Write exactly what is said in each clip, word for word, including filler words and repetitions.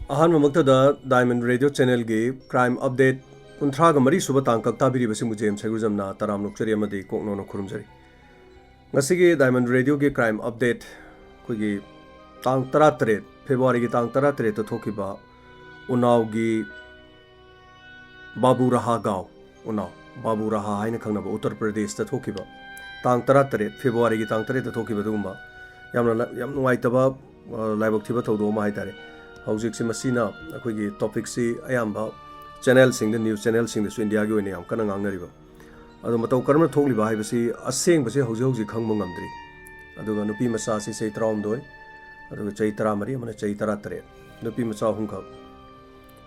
ꯑꯍꯥꯟꯕꯃꯛꯇꯗ Diamond Radio Channelꯒꯤ Crime Update ꯀꯨꯟꯊ꯭ꯔꯥꯒ ꯃꯔꯤ ꯁꯨꯕ ꯇꯥꯡꯀꯛ ꯇꯥꯕꯤꯔꯤꯕꯁꯤꯡꯕꯨ ꯖꯦꯝꯁ ꯍꯩꯒ꯭ꯔꯨꯖꯝꯅ ꯇꯔꯥꯝꯅ ꯑꯣꯛꯆꯔꯤ ꯑꯃꯗꯤ ꯀꯣꯛꯅꯧꯅ ꯈꯨꯔꯨꯝꯖꯔꯤ꯫ ꯉꯁꯤꯒꯤ Diamond Radioꯒꯤ Crime Update ꯑꯩꯈꯣꯏꯒꯤ ꯇꯥꯡ ꯇꯔꯥꯇꯔꯦꯠ, ꯐꯦꯕ꯭ꯔꯨꯋꯥꯔꯤꯒꯤ ꯇꯥꯡ ꯇꯔꯥꯇꯔꯦꯠꯇ ꯊꯣꯛꯈꯤꯕ ꯎꯅꯥꯎꯒꯤ ꯕꯥꯕꯨ ꯔꯍꯥ ꯒꯥꯎ, ꯎꯅꯥꯎ, ꯕꯥꯕꯨ ꯔꯍꯥ ꯍꯥꯏꯅ ꯈꯪꯅꯕ ꯎꯠꯇꯔ ꯄ꯭ꯔꯗꯦꯁꯇ ꯊꯣꯛꯈꯤꯕ, ꯇꯥꯡ ꯇꯔꯥꯇꯔꯦꯠ, ꯐꯦꯕ꯭ꯔꯨꯋꯥꯔꯤꯒꯤ ꯇꯥꯡ ꯇꯔꯦꯠꯇ ꯊꯣꯛꯈꯤꯕ ꯑꯗꯨꯒꯨꯝꯕ ꯌꯥꯝꯅ ꯂ-, ꯌꯥꯝ ꯅꯨꯡꯉꯥꯏꯇꯕ, ꯑ, ꯂꯥꯏꯕꯛ ꯊꯤꯕ ꯊꯧꯗꯣꯛ ꯑꯃ ꯍꯥꯏꯇꯥꯔꯦ꯫ ꯍꯧꯖꯤꯛꯁꯤ ꯃꯁꯤꯅ ꯑꯩꯈꯣꯏꯒꯤ topicꯁꯤ ꯑꯌꯥꯝꯕ channelꯁꯤꯡꯗ, news channelꯁꯤꯡꯗꯁꯨ ꯏꯟꯗꯤꯌꯥꯒꯤ ꯑꯣꯏꯅ ꯌꯥꯝ ꯀꯟꯅ ꯉꯥꯡꯅꯔꯤꯕ꯫ ꯑꯗꯣ ꯃꯇꯧ ꯀꯔꯝꯅ ꯊꯣꯛꯂꯤꯕ ꯍꯥꯏꯕꯁꯤ ꯑꯁꯦꯡꯕꯁꯤ ꯍꯧꯖꯤꯛ ꯍꯧꯖꯤꯛ ꯈꯪꯕ ꯉꯝꯗ꯭ꯔꯤ꯫ ꯑꯗꯨꯒ ꯅꯨꯄꯤ ꯃꯆꯥꯁꯤ ꯆꯍꯤ ꯇꯔꯥꯍꯨꯝꯗꯣꯏ, ꯑꯗꯨꯒ ꯆꯍꯤ ꯇꯔꯥꯃꯔꯤ, ꯑꯃꯅ ꯆꯍꯤ ꯇꯔꯥꯇꯔꯦꯠ, ꯅꯨꯄꯤ ꯃꯆꯥ ꯑꯍꯨꯝꯈꯛ꯫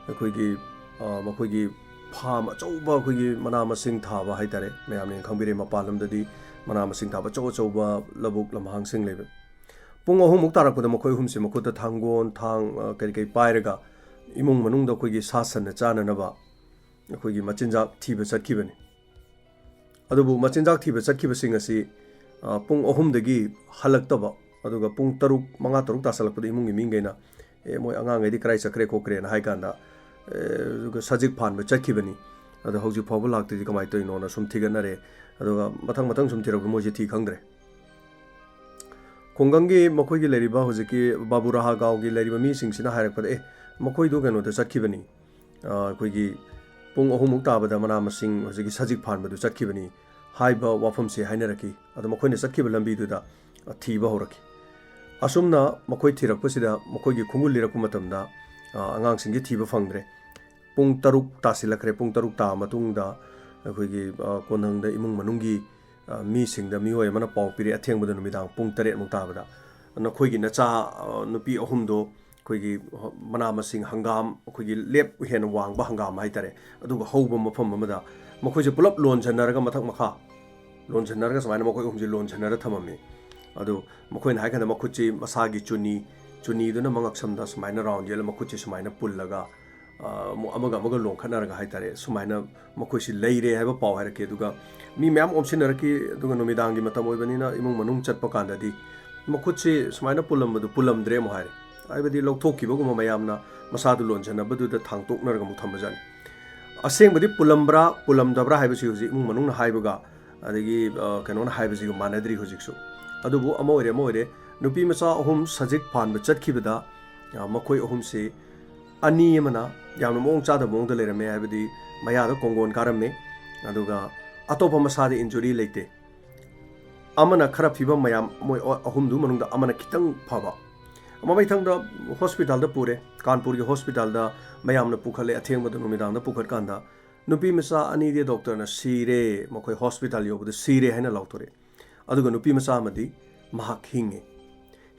ꯑꯩꯈꯣꯏꯒꯤ, ꯑ, ꯃꯈꯣꯏꯒꯤ farm ꯑꯆꯧꯕ, ꯑꯩꯈꯣꯏꯒꯤ ꯃꯅꯥ ꯃꯁꯤꯡ ꯊꯥꯕ ꯍꯥꯏꯇꯥꯔꯦ, ꯃꯌꯥꯝꯅ ꯈꯪꯕꯤꯔꯦ, ꯃꯄꯥꯟ ꯂꯝꯗꯗꯤ ꯃꯅꯥ ꯃꯁꯤꯡ ꯊꯥꯕ ꯑꯆꯧ ꯑꯆꯧꯕ ꯂꯧꯕꯨꯛ ꯂꯝꯍꯥꯡꯁꯤꯡ ꯂꯩꯕ꯫ ꯄꯨꯡ ꯑꯍꯨꯝꯃꯨꯛ ꯇꯥꯔꯛꯄꯗ ꯃꯈꯣꯏ ꯑꯍꯨꯝꯁꯦ ꯃꯈꯨꯠꯇ ꯊꯥꯡꯒꯣꯜ, ꯊꯥꯡ, ꯑ, ꯀꯔꯤ ꯀꯔꯤ ꯄꯥꯏꯔꯒ ꯏꯃꯨꯡ ꯃꯅꯨꯡꯗ ꯑꯩꯈꯣꯏꯒꯤ ꯁꯥ ꯁꯟꯅ ꯆꯥꯅꯅꯕ ꯑꯩꯈꯣꯏꯒꯤ ꯃꯆꯤꯟꯖꯥꯛ ꯊꯤꯕ ꯆꯠꯈꯤꯕꯅꯤ꯫ ꯑꯗꯨꯕꯨ ꯃꯆꯤꯟꯖꯥꯛ ꯊꯤꯕ ꯆꯠꯈꯤꯕꯁꯤꯡ ꯑꯁꯤ, ꯑ, ꯄꯨꯡ ꯑꯍꯨꯝꯗꯒꯤ ꯍꯜꯂꯛꯇꯕ, ꯑꯗꯨꯒ ꯄꯨꯡ ꯇꯔꯨꯛ, ꯃꯉꯥ ꯇꯔꯨꯛ ꯇꯥꯁꯜꯂꯛꯄꯗ ꯏꯃꯨꯡꯒꯤ ꯃꯤꯈꯩꯅ, "ꯑꯦ, ꯃꯣꯏ ꯑꯉꯥꯡꯈꯩꯗꯤ ꯀꯗꯥꯏ ꯆꯠꯈ꯭ꯔꯦ ꯈꯣꯠꯈ꯭ꯔꯦꯅ" ꯍꯥꯏ ꯀꯥꯟꯗ, ꯑꯦ, ꯑꯗꯨꯒ ꯁꯖꯤꯛ ꯐꯥꯟꯕ ꯆꯠꯈꯤꯕꯅꯤ, ꯑꯗꯣ ꯍꯧꯖꯤꯛ ꯐꯥꯎꯕ ꯂꯥꯛꯇ꯭ꯔꯤꯗꯤ ꯀꯃꯥꯏꯅ ꯇꯧꯔꯤꯅꯣꯅ ꯁꯨꯝ ꯊꯤꯒꯠꯅꯔꯦ꯫ ꯑꯗꯨꯒ ꯃꯊꯪ ꯃꯊꯪ ꯁꯨꯝ ꯊꯤꯔꯛꯄꯗ ꯃꯣꯏꯁꯦ ꯊꯤ ꯈꯪꯗ꯭ꯔꯦ꯫ ꯈꯨꯡꯒꯪꯒꯤ ꯃꯈꯣꯏꯒꯤ ꯂꯩꯔꯤꯕ ꯍꯧꯖꯤꯛꯀꯤ ꯕꯥꯕꯨ ꯔꯍꯥ ꯒꯥꯎꯒꯤ ꯂꯩꯔꯤꯕ ꯃꯤꯁꯤꯡꯁꯤꯅ ꯍꯥꯏꯔꯛꯄꯗ, "ꯑꯦ, ꯃꯈꯣꯏꯗꯨ ꯀꯩꯅꯣꯗ ꯆꯠꯈꯤꯕꯅꯤ, ꯑ, ꯑꯩꯈꯣꯏꯒꯤ ꯄꯨꯡ ꯑꯍꯨꯝꯃꯨꯛ ꯇꯥꯕꯗ ꯃꯅꯥ ꯃꯁꯤꯡ ꯍꯧꯖꯤꯛꯀꯤ ꯁꯖꯤꯛ ꯐꯥꯟꯕꯗꯨ ꯆꯠꯈꯤꯕꯅꯤ" ꯍꯥꯏꯕ ꯋꯥꯐꯝꯁꯦ ꯍꯥꯏꯅꯔꯛꯈꯤ꯫ ꯑꯗꯣ ꯃꯈꯣꯏꯅ ꯆꯠꯈꯤꯕ ꯂꯝꯕꯤꯗꯨꯗ ꯊꯤꯕ ꯍꯧꯔꯛꯈꯤ꯫ ꯑꯁꯨꯝꯅ ꯃꯈꯣꯏ ꯊꯤꯔꯛꯄꯁꯤꯗ ꯃꯈꯣꯏꯒꯤ ꯈꯣꯡꯒꯨꯜ ꯂꯤꯔꯛꯄ ꯃꯇꯝꯗ, ꯑ, ꯑꯉꯥꯡꯁꯤꯡꯁꯤ ꯊꯤꯕ ꯐꯪꯗ꯭ꯔꯦ꯫ ꯄꯨꯡ ꯇꯔꯨꯛ ꯇꯥꯁꯤꯜꯂꯛꯈ꯭ꯔꯦ꯫ ꯄꯨꯡ ꯇꯔꯨꯛ ꯇꯥꯕ ꯃꯇꯨꯡꯗ ꯑꯩꯈꯣꯏꯒꯤ, ꯑ, ꯀꯣꯟꯊꯪꯗ ꯏꯃꯨꯡ ꯃꯅꯨꯡꯒꯤ, ꯑ, ꯃꯤꯁꯤꯡꯗ ꯃꯤꯑꯣꯏ ꯑꯃꯅ ꯄꯥꯎ ꯄꯤꯔꯛꯑꯦ, ꯑꯊꯦꯡꯕꯗ ꯅꯨꯃꯤꯗꯥꯡ ꯄꯨꯡ ꯇꯔꯦꯠꯃꯨꯛ ꯇꯥꯕꯗ, "ꯅꯈꯣꯏꯒꯤ ꯅꯆꯥ, ꯑ, ꯅꯨꯄꯤ ꯑꯍꯨꯝꯗꯣ ꯑꯩꯈꯣꯏꯒꯤ ꯃꯅꯥ ꯃꯁꯤꯡ, ꯍꯪꯒꯥꯝ, ꯑꯩꯈꯣꯏꯒꯤ ꯂꯦꯞ ꯍꯦꯟꯅ ꯋꯥꯡꯕ ꯍꯪꯒꯥꯝ ꯍꯥꯏꯇꯥꯔꯦ, ꯑꯗꯨꯒ ꯍꯧꯕ ꯃꯐꯝ ꯑꯃꯗ ꯃꯈꯣꯏꯁꯦ ꯄꯨꯂꯞ ꯂꯣꯟꯁꯤꯟꯅꯔꯒ ꯃꯊꯛ ꯃꯈꯥ ꯂꯣꯟꯁꯤꯟꯅꯔꯒ ꯁꯨꯃꯥꯏꯅ ꯃꯈꯣꯏ ꯑꯍꯨꯝꯁꯦ ꯂꯣꯟꯁꯤꯟꯅꯔ ꯊꯝꯃꯝꯃꯤ꯫ ꯑꯗꯨ ꯃꯈꯣꯏꯅ ꯍꯥꯏ ꯀꯥꯟꯗ ꯃꯈꯨꯠꯁꯤ ꯃꯁꯥꯒꯤ ꯆꯨꯅꯤ, ꯆꯨꯅꯤꯗꯨꯅ ꯃꯉꯛꯁꯝꯗ ꯁꯨꯃꯥꯏꯅ ꯔꯥꯎꯟ ꯌꯦꯜꯂ ꯃꯈꯨꯠꯁꯤ ꯁꯨꯃꯥꯏꯅ ꯄꯨꯜꯂꯒ, ꯑ, ꯑꯃꯒ ꯑꯃꯒ ꯂꯣꯟꯈꯠꯅꯔꯒ ꯍꯥꯏꯇꯥꯔꯦ, ꯁꯨꯃꯥꯏꯅ ꯃꯈꯣꯏꯁꯤ ꯂꯩꯔꯦ ꯍꯥꯏꯕ ꯄꯥꯎ ꯍꯥꯏꯔꯛꯈꯤ꯫ ꯑꯗꯨꯒ ꯃꯤ ꯃꯌꯥꯝ ꯑꯣꯝꯁꯤꯟꯅꯔꯛꯈꯤ꯫ ꯑꯗꯨꯒ ꯅꯨꯃꯤꯗꯥꯡꯒꯤ ꯃꯇꯝ ꯑꯣꯏꯕꯅꯤꯅ ꯏꯃꯨꯡ ꯃꯅꯨꯡ ꯆꯠꯄ ꯀꯥꯟꯗꯗꯤ ꯃꯈꯨꯠꯁꯤ ꯁꯨꯃꯥꯏꯅ ꯄꯨꯜꯂꯝꯕꯗꯨ ꯄꯨꯜꯂꯝꯗ꯭ꯔꯦ ꯑꯃꯨꯛ ꯍꯥꯏꯔꯦ꯫ ꯍꯥꯏꯕꯗꯤ ꯂꯧꯊꯣꯛꯈꯤꯕꯒꯨꯝꯕ, ꯃꯌꯥꯝꯅ ꯃꯁꯥꯗꯨ ꯂꯣꯟꯖꯟꯅꯕꯗꯨꯗ ꯊꯥꯡꯇꯣꯛꯅꯔꯒ ꯑꯃꯨꯛ ꯊꯝꯕꯖꯥꯠꯅꯤ꯫ ꯑꯁꯦꯡꯕꯗꯤ ꯄꯨꯜꯂꯝꯕ꯭ꯔꯥ ꯄꯨꯜꯂꯝꯗꯕ꯭ꯔꯥ ꯍꯥꯏꯕꯁꯤ ꯍꯧꯖꯤꯛ ꯏꯃꯨꯡ ꯃꯅꯨꯡꯅ ꯍꯥꯏꯕꯒ ꯑꯗꯒꯤ, ꯑ, ꯀꯩꯅꯣꯅ ꯍꯥꯏꯕꯁꯤꯒ ꯃꯥꯟꯅꯗ꯭ꯔꯤ ꯍꯧꯖꯤꯛꯁꯨ꯫ ꯑꯗꯨꯕꯨ ꯑꯃ ꯑꯣꯏꯔꯦ ꯑꯃ ꯑꯣꯏꯔꯦ, ꯅꯨꯄꯤ ꯃꯆꯥ ꯑꯍꯨꯝ ꯁꯖꯤꯛ ꯐꯥꯟꯕ ꯆꯠꯈꯤꯕꯗ, ꯑ, ꯃꯈꯣꯏ ꯑꯍꯨꯝꯁꯤ ꯑꯅꯤ ꯑꯃꯅ ꯌꯥꯝꯅ ꯃꯑꯣꯡ ꯆꯥꯗꯕ ꯃꯑꯣꯡꯗ ꯂꯩꯔꯝꯃꯦ, ꯍꯥꯏꯕꯗꯤ ꯃꯌꯥꯗ ꯀꯣꯡꯒꯣꯟ ꯀꯥꯔꯝꯃꯦ, ꯑꯗꯨꯒ ꯑꯇꯣꯞꯄ ꯃꯁꯥꯗ injury ꯂꯩꯇꯦ꯫ ꯑꯃꯅ ꯈꯔ ꯐꯤꯕꯝ ꯃꯌꯥꯝ, ꯃꯣꯏ ꯑ-, ꯑꯍꯨꯝꯗꯨ ꯃꯅꯨꯡꯗ ꯑꯃꯅ ꯈꯤꯇꯪ ꯐꯕ꯫ ꯃꯃꯩꯊꯪꯗ ꯍꯣꯁꯄꯤꯇꯥꯜꯗ ꯄꯨꯔꯦ, ꯀꯥꯟꯄꯨꯔꯒꯤ ꯍꯣꯁꯄꯤꯇꯥꯜꯗ ꯃꯌꯥꯝꯅ ꯄꯨꯈꯠꯂꯦ꯫ ꯑꯊꯦꯡꯕꯗ ꯅꯨꯃꯤꯗꯥꯡꯗ ꯄꯨꯈꯠꯀꯥꯟꯗ ꯅꯨꯄꯤ ꯃꯆꯥ ꯑꯅꯤꯗꯤ ꯗꯣꯛꯇꯔꯅ "ꯁꯤꯔꯦ, ꯃꯈꯣꯏ ꯍꯣꯁꯄꯤꯇꯥꯜ ꯌꯧꯕꯗ ꯁꯤꯔꯦ" ꯍꯥꯏꯅ ꯂꯥꯎꯊꯣꯔꯛꯑꯦ꯫ ꯑꯗꯨꯒ ꯅꯨꯄꯤ ꯃꯆꯥ ꯑꯃꯗꯤ ꯃꯍꯥꯛ ꯍꯤꯡꯉꯤ꯫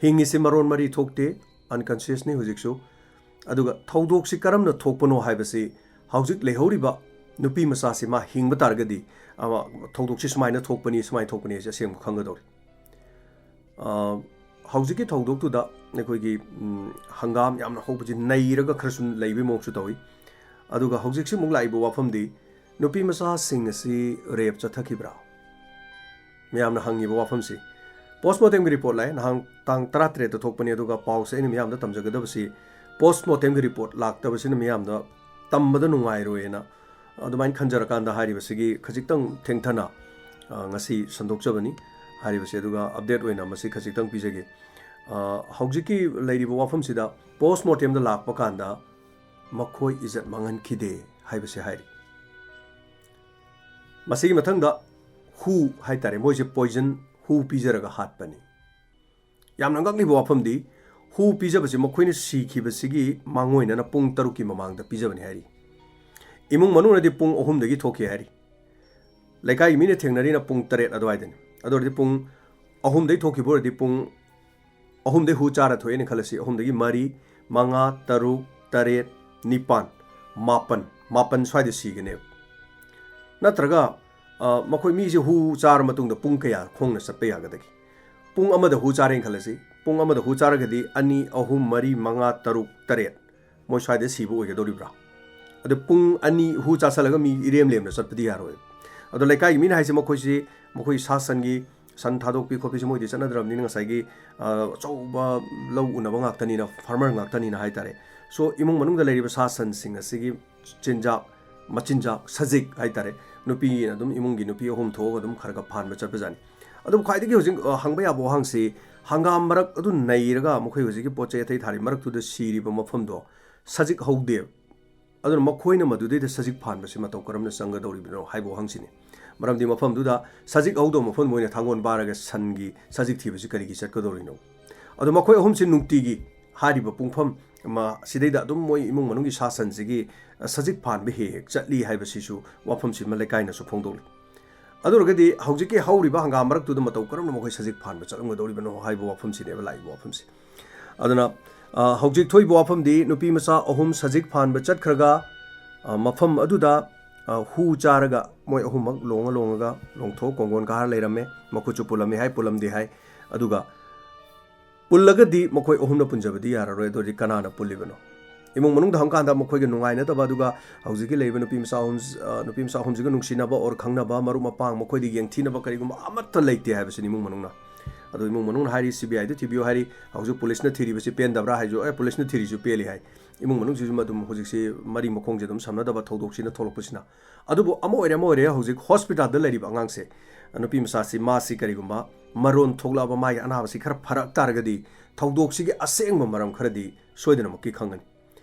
ꯍꯤꯡꯉꯤꯁꯤ ꯃꯔꯣꯟ ꯃꯔꯤ ꯊꯣꯛꯇꯦ, unconsciousꯅꯤ ꯍꯧꯖꯤꯛꯁꯨ꯫ ꯑꯗꯨꯒ ꯊꯧꯗꯣꯛꯁꯤ ꯀꯔꯝꯅ ꯊꯣꯛꯄꯅꯣ ꯍꯥꯏꯕꯁꯤ ꯍꯧꯖꯤꯛ ꯂꯩꯍꯧꯔꯤꯕ ꯅꯨꯄꯤ ꯃꯆꯥꯁꯤ ꯃꯥ ꯍꯤꯡꯕ ꯇꯥꯔꯒꯗꯤ, ꯑ, ꯊꯧꯗꯣꯛꯁꯤ ꯁꯨꯃꯥꯏꯅ ꯊꯣꯛꯄꯅꯤ, ꯁꯨꯃꯥꯏꯅ ꯊꯣꯛꯄꯅꯤ ꯍꯥꯏꯁꯦ ꯑꯁꯦꯡꯕ ꯈꯪꯒꯗꯧꯔꯤ꯫ ꯑ, ꯍꯧꯖꯤꯛꯀꯤ ꯊꯧꯗꯣꯛꯇꯨꯗ ꯑꯩꯈꯣꯏꯒꯤ, ꯎꯝ, ꯍꯪꯒꯥꯝ ꯌꯥꯝꯅ ꯍꯧꯕꯁꯤ ꯅꯩꯔꯒ ꯈꯔꯁꯨ ꯂꯩꯕꯩ ꯃꯑꯣꯡꯁꯨ ꯇꯧꯏ꯫ ꯑꯗꯨꯒ ꯍꯧꯖꯤꯛꯁꯤ ꯑꯃꯨꯛ ꯂꯥꯛꯏꯕ ꯋꯥꯐꯝꯗꯤ, ꯅꯨꯄꯤ ꯃꯆꯥꯁꯤꯡ ꯑꯁꯤ rape ꯆꯠꯊꯈꯤꯕ꯭ꯔꯥ? ꯃꯌꯥꯝꯅ ꯍꯪꯉꯤꯕ ꯋꯥꯐꯝꯁꯤ꯫ Postmortemꯒꯤ report ꯂꯥꯛꯑꯦ, ꯅꯍꯥꯟ ꯇꯥꯡ ꯇꯔꯥꯇꯔꯦꯠꯇ ꯊꯣꯛꯄꯅꯤ, ꯑꯗꯨꯒ ꯄꯥꯎꯁꯦ ꯑꯩꯅ ꯃꯤꯌꯥꯝꯗ ꯇꯝꯖꯒꯗꯕꯁꯤ, postmortemꯒꯤ report ꯂꯥꯛꯇꯕꯁꯤꯅ ꯃꯤꯌꯥꯝꯗ ꯇꯝꯕꯗ ꯅꯨꯡꯉꯥꯏꯔꯣꯏꯅ ꯑꯗꯨꯃꯥꯏꯅ ꯈꯟꯖꯔꯀꯥꯟꯗ ꯍꯥꯏꯔꯤꯕꯁꯤꯒꯤ ꯈꯖꯤꯛꯇꯪ ꯊꯦꯡꯊꯅ, ꯑ, ꯉꯁꯤ ꯁꯟꯗꯣꯛꯆꯕꯅꯤ ꯍꯥꯏꯔꯤꯕꯁꯤ꯫ ꯑꯗꯨꯒ update ꯑꯣꯏꯅ ꯃꯁꯤ ꯈꯖꯤꯛꯇꯪ ꯄꯤꯖꯒꯦ꯫ ꯑ, ꯍꯧꯖꯤꯛꯀꯤ ꯂꯩꯔꯤꯕ ꯋꯥꯐꯝꯁꯤꯗ, postmortemꯗ ꯂꯥꯛꯄ ꯀꯥꯟꯗ ꯃꯈꯣꯏ ꯏꯖꯠ ꯃꯥꯡꯍꯟꯈꯤꯗꯦ ꯍꯥꯏꯕꯁꯤ ꯍꯥꯏꯔꯤ꯫ ꯃꯁꯤꯒꯤ ꯃꯊꯪꯗ ꯍꯨ ꯍꯥꯏꯇꯥꯔꯦ, ꯃꯣꯏꯁꯦ poison, ꯍꯨ ꯄꯤꯖꯔꯒ ꯍꯥꯠꯄꯅꯤ꯫ ꯌꯥꯝꯅ ꯉꯛꯂꯤꯕ ꯋꯥꯐꯝꯗꯤ, ꯍꯨ ꯄꯤꯖꯕꯁꯤ ꯃꯈꯣꯏꯅ ꯁꯤꯈꯤꯕꯁꯤꯒꯤ ꯃꯥꯡꯑꯣꯏꯅꯅ ꯄꯨꯡ ꯇꯔꯨꯛꯀꯤ ꯃꯃꯥꯡꯗ ꯄꯤꯖꯕꯅꯤ ꯍꯥꯏꯔꯤ꯫ ꯏꯃꯨꯡ ꯃꯅꯨꯡꯅꯗꯤ ꯄꯨꯡ ꯑꯍꯨꯝꯗꯒꯤ ꯊꯣꯛꯈꯤ ꯍꯥꯏꯔꯤ꯫ ꯂꯩꯀꯥꯏꯒꯤ ꯃꯤꯅ ꯊꯦꯡꯅꯔꯤꯅ ꯄꯨꯡ ꯇꯔꯦꯠ ꯑꯗꯨꯋꯥꯏꯗꯅꯤ꯫ ꯑꯗꯨ ꯑꯣꯏꯔꯗꯤ ꯄꯨꯡ ꯑꯍꯨꯝꯗꯒꯤ ꯊꯣꯛꯈꯤꯕ ꯑꯣꯏꯔꯗꯤ, ꯄꯨꯡ ꯑꯍꯨꯝꯗꯒꯤ ꯍꯨ ꯆꯥꯔ ꯊꯣꯛꯑꯦꯅ ꯈꯜꯂꯁꯤ, ꯑꯍꯨꯝꯗꯒꯤ ꯃꯔꯤ, ꯃꯉꯥ, ꯇꯔꯨꯛ, ꯇꯔꯦꯠ, ꯅꯤꯄꯥꯟ, ꯃꯥꯄꯟ, ꯃꯥꯄꯟ ꯁ꯭ꯋꯥꯏꯗ ꯁꯤꯒꯅꯦꯕ꯫ ꯅꯠꯇ꯭ꯔꯒ, ꯑ, ꯃꯈꯣꯏ ꯃꯤꯁꯦ ꯍꯨ ꯆꯥꯔ ꯃꯇꯨꯡꯗ ꯄꯨꯡ ꯀꯌꯥ ꯈꯣꯡꯅ ꯆꯠꯄ ꯌꯥꯒꯗꯒꯦ? ꯄꯨꯡ ꯑꯃꯗ ꯍꯨ ꯆꯥꯔꯦꯅ ꯈꯜꯂꯁꯤ, ꯄꯨꯡ ꯑꯃꯗ ꯍꯨ ꯆꯥꯔꯒꯗꯤ ꯑꯅꯤ, ꯑꯍꯨꯝ, ꯃꯔꯤ, ꯃꯉꯥ, ꯇꯔꯨꯛ, ꯇꯔꯦꯠ, ꯃꯣꯏ ꯁ꯭ꯋꯥꯏꯗ ꯁꯤꯕ ꯑꯣꯏꯒꯗꯧꯔꯤꯕ꯭ꯔꯥ? ꯑꯗꯨ ꯄꯨꯡ ꯑꯅꯤ ꯍꯨ ꯆꯥꯁꯜꯂꯒ ꯃꯤ ꯏꯔꯦꯝ ꯂꯦꯝꯅ ꯆꯠꯄꯗꯤ ꯌꯥꯔꯣꯏ꯫ ꯑꯗꯣ ꯂꯩꯀꯥꯏꯒꯤ ꯃꯤꯅ ꯍꯥꯏꯁꯦ, ꯃꯈꯣꯏꯁꯤ, ꯃꯈꯣꯏ ꯁꯥ ꯁꯟꯒꯤ, ꯁꯟ ꯊꯥꯗꯣꯛꯄꯤ ꯈꯣꯠꯄꯤꯁꯤ ꯃꯣꯏꯗꯤ ꯆꯠꯅꯗ꯭ꯔꯕꯅꯤꯅ, ꯉꯁꯥꯏꯒꯤ, ꯑ, ꯑꯆꯧꯕ ꯂꯧ ꯎꯅꯕ ꯉꯥꯛꯇꯅꯤꯅ, farmer ꯉꯥꯛꯇꯅꯤꯅ ꯍꯥꯏꯇꯥꯔꯦ꯫ So, ꯏꯃꯨꯡ ꯃꯅꯨꯡꯗ ꯂꯩꯔꯤꯕ ꯁꯥ ꯁꯟꯁꯤꯡ ꯑꯁꯤꯒꯤ ꯆꯤꯟꯖꯥꯛ, ꯃꯆꯤꯟꯖꯥꯛ, ꯁꯖꯤꯛ ꯍꯥꯏꯇꯥꯔꯦ, ꯅꯨꯄꯤꯅ ꯑꯗꯨꯝ, ꯏꯃꯨꯡꯒꯤ ꯅꯨꯄꯤ ꯑꯍꯨꯝ ꯊꯣꯛꯑꯒ ꯑꯗꯨꯝ ꯈꯔ ꯈꯔ ꯐꯥꯟꯕ ꯆꯠꯄꯖꯥꯠꯅꯤ꯫ ꯑꯗꯨꯕꯨ ꯈ꯭ꯋꯥꯏꯗꯒꯤ ꯍꯧꯖꯤꯛ, ꯑ, ꯍꯪꯕ ꯌꯥꯕ ꯋꯥꯍꯪꯁꯤ, ꯍꯪꯒꯥꯝ ꯃꯔꯛ ꯑꯗꯨ ꯅꯩꯔꯒ ꯃꯈꯣꯏ ꯍꯧꯖꯤꯛꯀꯤ ꯄꯣꯠ ꯆꯩ ꯑꯇꯩ ꯊꯥꯔꯤ ꯃꯔꯛꯇꯨꯗ ꯁꯤꯔꯤꯕ ꯃꯐꯝꯗꯣ ꯁꯖꯤꯛ ꯍꯧꯗꯦꯕ꯫ ꯑꯗꯨꯅ ꯃꯈꯣꯏꯅ ꯃꯗꯨꯗꯩꯗ ꯁꯖꯤꯛ ꯐꯥꯟꯕꯁꯤ ꯃꯇꯧ ꯀꯔꯝꯅ ꯆꯪꯒꯗꯧꯔꯤꯕꯅꯣ ꯍꯥꯏꯕ ꯋꯥꯍꯪꯁꯤꯅꯤ꯫ ꯃꯔꯝꯗꯤ ꯃꯐꯝꯗꯨꯗ ꯁꯖꯤꯛ ꯍꯧꯗꯕ ꯃꯐꯝꯗ ꯃꯣꯏꯅ ꯊꯥꯡꯒꯣꯟ ꯄꯥꯔꯒ ꯁꯟꯒꯤ ꯁꯖꯤꯛ ꯊꯤꯕꯁꯤ ꯀꯔꯤꯒꯤ ꯆꯠꯀꯗꯧꯔꯤꯅꯣ? ꯑꯗꯣ ꯃꯈꯣꯏ ꯑꯍꯨꯝꯁꯤ ꯅꯨꯡꯇꯤꯒꯤ ꯍꯥꯏꯔꯤꯕ ꯄꯨꯡꯐꯝ ꯑꯃ ꯁꯤꯗꯩꯗ ꯑꯗꯨꯝ ꯃꯣꯏ ꯏꯃꯨꯡ ꯃꯅꯨꯡꯒꯤ ꯁꯥ ꯁꯟꯁꯤꯒꯤ, ꯑ, ꯁꯖꯤꯛ ꯐꯥꯟꯕ ꯍꯦꯛ ꯍꯦꯛ ꯆꯠꯂꯤ ꯍꯥꯏꯕꯁꯤꯁꯨ ꯋꯥꯐꯝꯁꯤꯃ ꯂꯩꯀꯥꯏꯅꯁꯨ ꯐꯣꯡꯗꯣꯛꯂꯤ꯫ ꯑꯗꯨ ꯑꯣꯏꯔꯒꯗꯤ ꯍꯧꯖꯤꯛꯀꯤ ꯍꯧꯔꯤꯕ ꯍꯪꯒꯥꯝ ꯃꯔꯛꯇꯨꯗ ꯃꯇꯧ ꯀꯔꯝꯅ ꯃꯈꯣꯏ ꯁꯖꯤꯛ ꯐꯥꯟꯕ ꯆꯠꯂꯝꯒꯗꯧꯔꯤꯕꯅꯣ ꯍꯥꯏꯕ ꯋꯥꯐꯝꯁꯤꯅꯦꯕ ꯂꯥꯛꯏꯕ ꯋꯥꯐꯝꯁꯦ꯫ ꯑꯗꯨꯅ, ꯑ, ꯍꯧꯖꯤꯛ ꯊꯣꯛꯏꯕ ꯋꯥꯐꯝꯗꯤ ꯅꯨꯄꯤ ꯃꯆꯥ ꯑꯍꯨꯝ ꯁꯖꯤꯛ ꯐꯥꯟꯕ ꯆꯠꯈ꯭ꯔꯒ, ꯑ, ꯃꯐꯝ ꯑꯗꯨꯗ, ꯑ, ꯍꯨ ꯆꯥꯔꯒ ꯃꯣꯏ ꯑꯍꯨꯝꯃꯛ ꯂꯣꯡꯉ ꯂꯣꯡꯉꯒ ꯂꯣꯡꯊꯣꯛ ꯀꯣꯡꯒꯣꯟ ꯀꯥꯔ ꯂꯩꯔꯝꯃꯦ, ꯃꯈꯨꯠꯁꯨ ꯄꯨꯜꯂꯝꯃꯤ ꯍꯥꯏ, ꯄꯨꯜꯂꯝꯗꯦ ꯍꯥꯏ꯫ ꯑꯗꯨꯒ ꯄꯨꯜꯂꯒꯗꯤ ꯃꯈꯣꯏ ꯑꯍꯨꯝꯅ ꯄꯨꯟꯖꯕꯗꯤ ꯌꯥꯔꯔꯣꯏ, ꯑꯗꯨ ꯑꯣꯏꯔꯗꯤ ꯀꯅꯥꯅ ꯄꯨꯜꯂꯤꯕꯅꯣ? ꯏꯃꯨꯡ ꯃꯅꯨꯡꯗ ꯍꯪꯀꯥꯟꯗ ꯃꯈꯣꯏꯒ ꯅꯨꯡꯉꯥꯏꯅꯗꯕ, ꯑꯗꯨꯒ ꯍꯧꯖꯤꯛꯀꯤ ꯂꯩꯔꯤꯕ ꯅꯨꯄꯤ ꯃꯆꯥ ꯑꯍꯨꯝ, ꯑ, ꯅꯨꯄꯤ ꯃꯆꯥ ꯑꯍꯨꯝꯁꯤꯒ ꯅꯨꯡꯁꯤꯅꯕ or ꯈꯪꯅꯕ, ꯃꯔꯨꯞ ꯃꯄꯥꯡ, ꯃꯈꯣꯏꯗ ꯌꯦꯡꯊꯤꯅꯕ ꯀꯔꯤꯒꯨꯝꯕ ꯑꯃꯠꯇ ꯂꯩꯇꯦ ꯍꯥꯏꯕꯁꯤꯅꯤ ꯏꯃꯨꯡ ꯃꯅꯨꯡꯅ꯫ ꯑꯗꯣ ꯏꯃꯨꯡ ꯃꯅꯨꯡꯅ ꯍꯥꯏꯔꯤ, ꯁꯤ ꯕꯤ ꯑꯥꯏꯗ ꯊꯤꯕꯤꯌꯨ ꯍꯥꯏꯔꯤ, ꯍꯧꯖꯤꯛ ꯄꯨꯂꯤꯁꯅ ꯊꯤꯔꯤꯕꯁꯤ ꯄꯦꯟꯗꯕ꯭ꯔꯥ ꯍꯥꯏꯁꯨ, ꯑꯦ, ꯄꯨꯂꯤꯁꯅ ꯊꯤꯔꯤꯁꯨ ꯄꯦꯜꯂꯤ ꯍꯥꯏ꯫ ꯏꯃꯨꯡ ꯃꯅꯨꯡꯁꯤꯁꯨ ꯑꯗꯨꯝ ꯍꯧꯖꯤꯛꯁꯤ ꯃꯔꯤ ꯃꯈꯣꯡꯁꯦ ꯑꯗꯨꯝ ꯁꯝꯅꯗꯕ ꯊꯧꯗꯣꯛꯁꯤꯅ ꯊꯣꯛꯂꯛꯄꯁꯤꯅ꯫ ꯑꯗꯨꯕꯨ ꯑꯃ ꯑꯣꯏꯔꯦ, ꯑꯃ ꯑꯣꯏꯔꯦ, ꯍꯧꯖꯤꯛ ꯍꯣꯁꯄꯤꯇꯥꯜꯗ ꯂꯩꯔꯤꯕ ꯑꯉꯥꯡꯁꯦ, ꯅꯨꯄꯤ ꯃꯆꯥꯁꯤ, ꯃꯥꯁꯤ ꯀꯔꯤꯒꯨꯝꯕ ꯃꯔꯣꯟ ꯊꯣꯛꯂꯛꯑꯕ, ꯃꯥꯒꯤ ꯑꯅꯥꯕꯁꯤ ꯈꯔ ꯐꯔꯛ ꯇꯥꯔꯒꯗꯤ ꯊꯧꯗꯣꯛꯁꯤꯒꯤ ꯑꯁꯦꯡꯕ ꯃꯔꯝ ꯈꯔꯗꯤ ꯁꯣꯏꯗꯅꯃꯛꯀꯤ ꯈꯪꯒꯅꯤ꯫